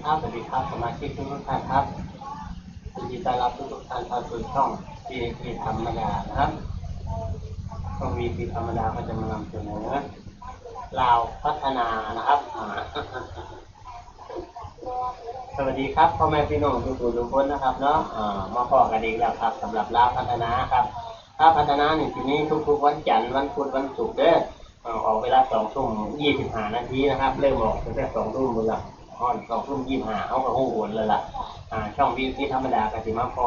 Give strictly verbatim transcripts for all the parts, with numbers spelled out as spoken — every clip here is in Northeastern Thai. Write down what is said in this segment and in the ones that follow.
ครับ สวัสดีครับ สมาชิกทุกๆท่านครับ ยินดีต้อนรับทุกๆท่านเข้าสู่ช่อง วี ไอ พี ธรรมดานะครับ ช่อง วี ไอ พี ธรรมดาก็จะมานำเสนอลาวพัฒนานะครับ อ่า สวัสดีครับ พ่อแม่พี่น้องทุกผู้ทุกคนนะครับเนาะ อ่า มาพ้อกันอีกแล้วครับ สำหรับลาวพัฒนาครับ ลาวพัฒนานี่สิมีทุกๆวันจันทร์ วันพุธ วันศุกร์เด้อ อ่า ออกเวลาสองทุ่มยี่สิบห้านาทีนะครับ เริ่มออกตั้งแต่สองทุ่มพุ้นละ ฮอดสองทุ่มยี่สิบห้า เฮาก็ฮู้ผลแล้วล่ะ อ่า ช่อง วี ไอ พี ธรรมดาก็สิมาพ้อ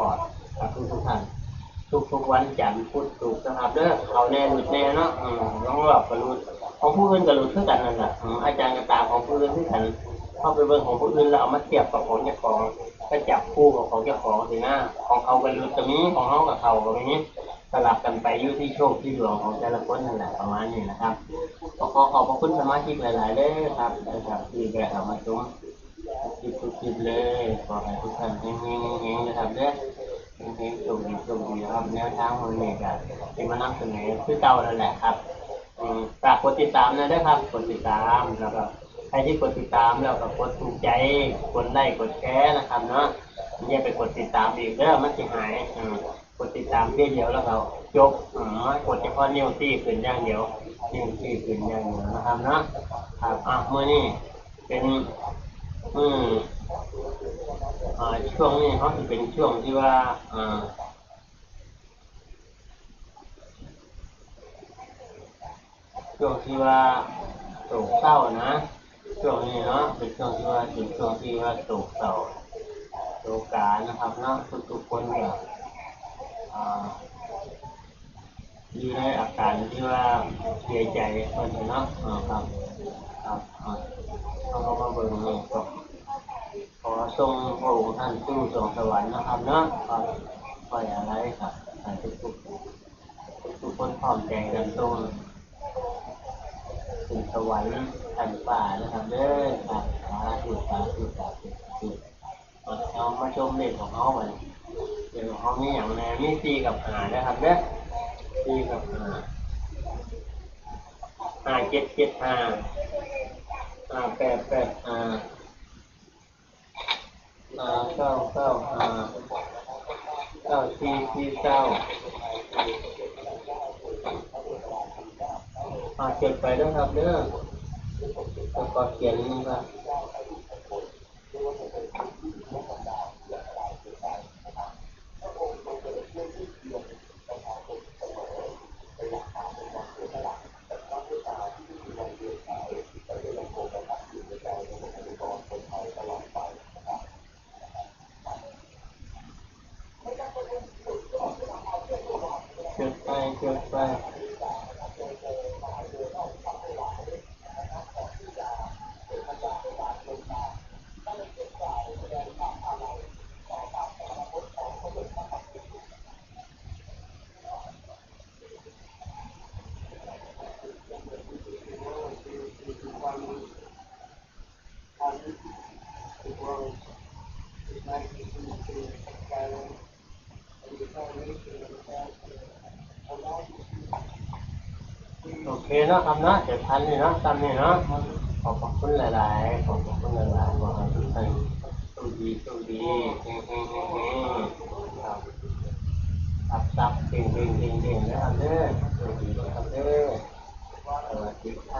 กับทุกๆท่าน ทุกๆวันจันทร์พุธศุกร์นะครับเด้อ เข้าแน่หลุดแน่เนาะ อืม บางรอบก็หลุด ของผู้อื่นก็หลุดคือกันนั่นล่ะ อืม อาจารย์ก็ตามของผู้อื่นคือกัน เฮาไปเบิ่งของผู้อื่นแล้วเอามาเทียบกับของเจ้าของ ไปจับคู่กับของเจ้าของสินะ ของเขาก็หลุดก็มี ของเฮาก็เข้าก็มี สลับกันไป อยู่ที่โชคที่ดวงของแต่ละคนนั่นแหละ ประมาณนี้นะครับ ก็ขอขอบพระคุณสมาชิกหลายๆเด้อครับ หลังจากที่ได้เข้ามาชมทุกคลิปทุกคลิปเลย ขอให้ทุกท่านเฮงๆๆๆนะครับเด้อ เฮงๆ โชคดีโชคดีนะครับ แนวทางมื้อนี้ก็สิมานำเสนอคือเก่านั่นแหละครับ อืม ฝากกดติดตามแน่เด้อครับ กดติดตาม แล้วก็ใครที่กดติดตามแล้วก็กดถูกใจ กดไลค์ กดแชร์นะครับเนาะ อย่าไปกดติดตามอีกเด้อ มันสิหาย อืม กดติดตามทีเดียวแล้วก็จบ อืม กดเฉพาะนิ้วตี้ขึ้นอย่างเดียว นิ้วตี้ขึ้นอย่างเดียวนะครับเนาะ ครับ อ่ะ มื้อนี้เป็น มื้อ อ่า ช่วงนี้เขาสิเป็นช่วงที่ว่า อ่า ช่วงที่ว่าโศกเศร้านะ ช่วงนี้เนาะ เป็นช่วงที่ว่า เป็นช่วงที่ว่าโศกเศร้า โศกานะครับเนาะ ทุกๆคนก็ อ่า อยู่ในอาการที่ว่าเสียใจเพิ่นเนาะ อ่า ครับ ครับ อ่า เขาก็มาเบิ่งนี่ก็ขอส่งพระองค์ท่านสู่สวงสวรรค์นะครับเนาะ ครับ ไว้อาลัยครับ ให้ทุกๆ ทุกๆคนพร้อมใจกันส่งขึ้นสวรรค์ชั้นฟ้านะครับเด้อ ครับ สาธุ สาธุ สาธุ สาธุ เอามาชมเลขของเขาบัดนี้ เลขของเขามีหยังแน่ มีสี่กับห้านะครับเด้อ สี่กับห้า ห้าเจ็ดเจ็ดห้า ห้าแปดแปดห้า ห้าเก้าเก้าห้า เก้าสี่สี่เก้า อ่า จดไปเด้อครับเด้อ แล้วก็เขียนนะครับ จดไป จดไป โอเคเนาะครับเนาะ เดี๋ยวพันนี่เนาะ ซ้ำนี่เนาะ ขอบพระคุณหลายๆ ขอบพระคุณหลายๆ ขอให้ทุกท่านโชคดี โชคดี เฮงๆ เฮงๆ ครับ รับทรัพย์ เฮงๆ เฮงๆ นะครับเด้อ โชคดีนะครับเด้อ สวัสดีครับ